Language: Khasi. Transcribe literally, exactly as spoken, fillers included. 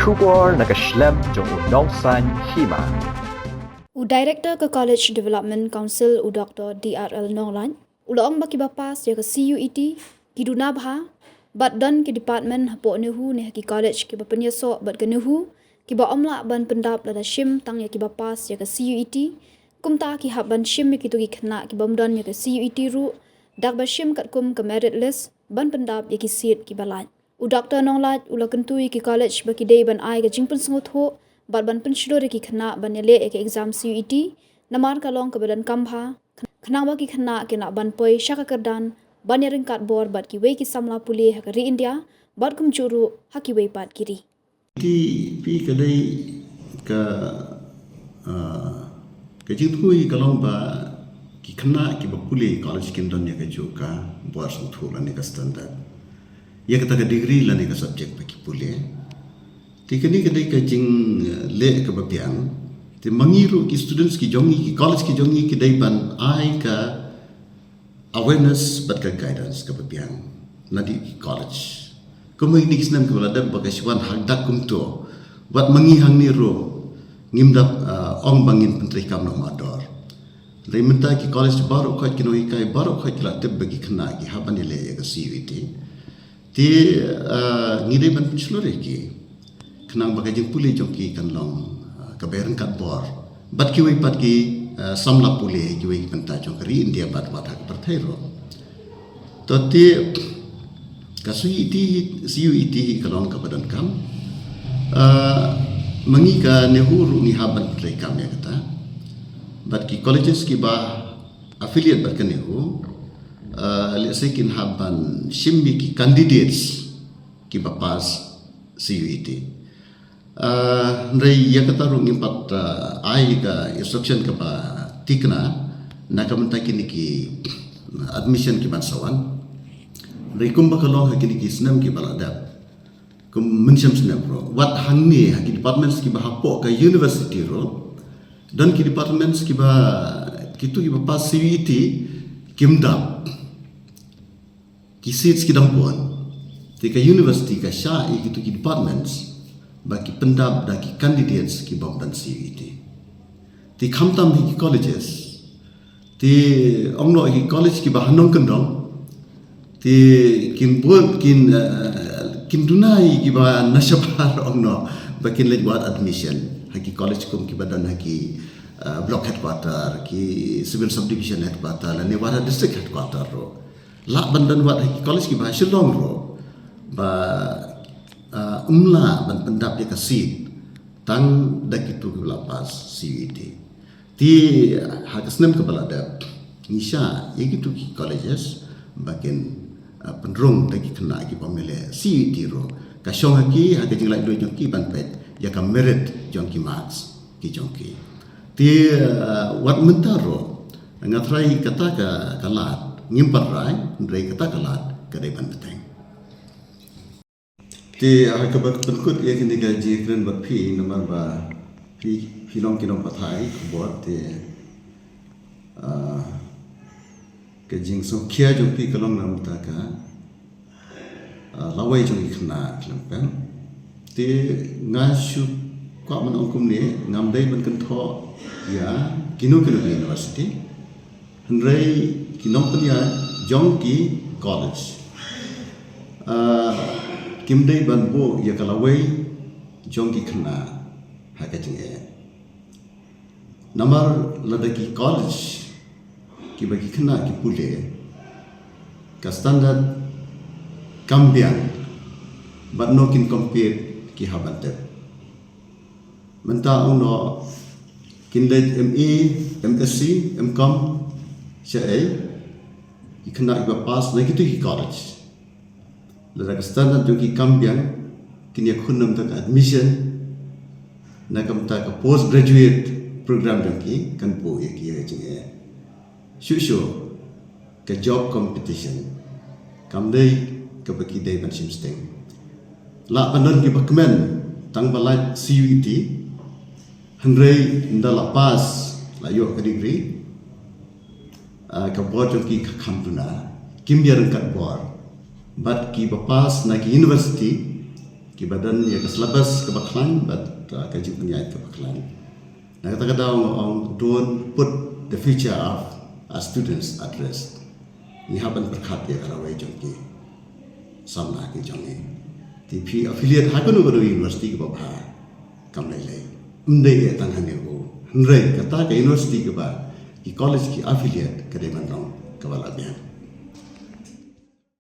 Khubor na ka shlem jong u Nongsaiñ Hima. U Director ka College Development Council, u Doctor D R L Nonglait, u la ong ba kiba pass ïa ka C U E T ki duna bha, bad don ki department hapoh NEHU ne ha ki college kiba pynïasoh bad ka NEHU, kiba ym lah ban pyndap lada shim tang ïa kiba pass ïa ka C U E T. Kumta ki hap ban shim ïa kito ki khynnah ki bym don ïa ka C U E T ruh, da kaba shim katkum ka merit list ban pyndap ïa ki seat kiba lait. U Doctor Nonglait u la kyntu ïa ki college ba ki dei ban ai ka jingpynsngewthuh bad ban pynshlur ïa ki khynnah ban ïaleh ïa ka exam C U E T, namar ka long kaba donkam bha, khnang ba ki khynnah kin lah ban poi sha ka kyrdan ban ïaryngkat bor bad kiwei ki samla pule ha ka ri India, bad kumjuh ruh ha kiwei pat ki ri. Ti pi ka dei ka, ah, ka jingthmu hi ka long ba ki khynnah kiba pule college kin don ïa kajuh ka bor sngewthuh lane ka standard ïa kata ka degree lane ka subject ba ki pule. Te kane ka dei ka jingleh kaba biang. Te ma ngi ruh ki students ki jong ngi, ki college ki jong ngi, ki dei ban ai ka awareness bad ka guidance kaba biang na ki college. Kumba ïa kine ki snem kiba la dep ba ka shu wan ha dak kumto, wat ma ngi hangne ruh ngim dap, ah, ong ba ngin pyntreikam noh mardor. Hynrei mynta ki college baroh khoit, ki nonghikai baroh khoit ki la tip ba ki khynnah ki hap ban ïaleh ïa ka C U E T. Te, ah, ngi dei ban pynshlur ïa ki khnang ba ka jingpule jong ki kan long, ah, kaba ryngkat bor bad kiwei pat ki, ah, samla pule kiwei ki bynta jong ka ri India bad wat ha ka pyrthei ruh. To te ka C U E T, C U E T hi ka long kaba donkam. Ah, ma ngi ka NEHU ruh ngi hap ban pyntreikam ïa kata. Bad ki colleges kiba affiliate bad ka NEHU, ah, lehse kin hap ban shim ïa ki candidates kiba pass C U E T. Ah, hynrei ïa kata ruh ngim pat, ah, ai ka instruction kaba thikna na ka bynta kine ki admission kiban sa wan. Hynrei kumba ka long ha kine ki snem kiba la dep, kum mynshem snem ruh, wat hangne ha ki departments kiba hapoh ka university ruh, don ki departments kiba, kito kiba pass C U E T kim dap. Ki seats ki dang bun. Te ka university ka shah ïa kito ki departments ba ki pyndap da ki candidates ki bym don C U E T. Te khamtam hi ki colleges. Te ong noh ki college kiba ha nongkyndong, te kin bun, kin, eh, kin duna ïa kiba na shabar ong noh ba kin leit wad admission ha ki college kum kiba don ha ki, eh, block headquarter, ki civil subdivision headquarter lane wad ha district headquarter ruh. Lah ban don wat ha ki college kiba ha Shillong ruh ba, ah, ym lah ban pyndap ïa ka seat tang da kito kiba la pass C U E T. Te ha ka snem kaba la dep ngi shah ïa kito ki colleges ba kin, ah, pynrung da ki khynnah ki bym ïaleh C U E T ruh. Ka shong ha ki, ha ka jinglaitluid jong ki ban peit ïa ka merit jong ki marks ki jong ki. Te, ah, wat mynta ruh nga tharai kata ka, ka lad ngim pat rai, hynrei kata ka lad ka dei ban bteng. Te ha kaba pynkut ïa kine ka jingkren bad phi namar ba phi, phi long ki nongpathai khubor te, ah, ka jingsngewkhia jong phi ka long na bynta ka, ah, lawei jong ki khynnah khlem pep. Te nga shu kwah ban ong kumne, ngam dei ban kynthoh ïa kino kino ki university. Hynrei ki nongpynïaid jong ki college, ah, kim dei ban buh ïa ka lawei jong ki khynnah ha ka jingeh. Namar lada ki college kiba ki khynnah ki pule, ka standard kam biang bad no kin compete ki hap ban tep. Mynta ong noh kin leit M A, M Sc, M Com shaei ki khynnah kiba pass na kito ki college. Lada ka standard jong ki kam biang, kin ïakhun na ka bynta ka admission, na ka bynta ka postgraduate program jong ki, kan buh ïa ki ïa ka jingeh. Shuh shuh ka job competition kam dei kaba ki dei ban shim sting. Lah ban don kiba kmen tang ba lait C U E T, hynrei ynda la pass, la ïoh ka degree, ah, ka bor jong ki ka kham duna, kim ïaryngkat bor bad kiba pass na ki university Kiba don ïa ka syllabus kaba khlaiñ bad uh, ka jingpynïaid kaba khlaiñ. Na kata ka daw nga ong, don't put the future of our students at risk. Ngi hap ban pyrkhat ïa ka rawei jong ki samla ki jong ngi. Te phi affiliate ha kano kano university kaba bha, kam lei lei, ym dei ïa tang hangne u, hynrei kata ka university kaba, ki college ki affiliate, ka dei ban long kaba la biang.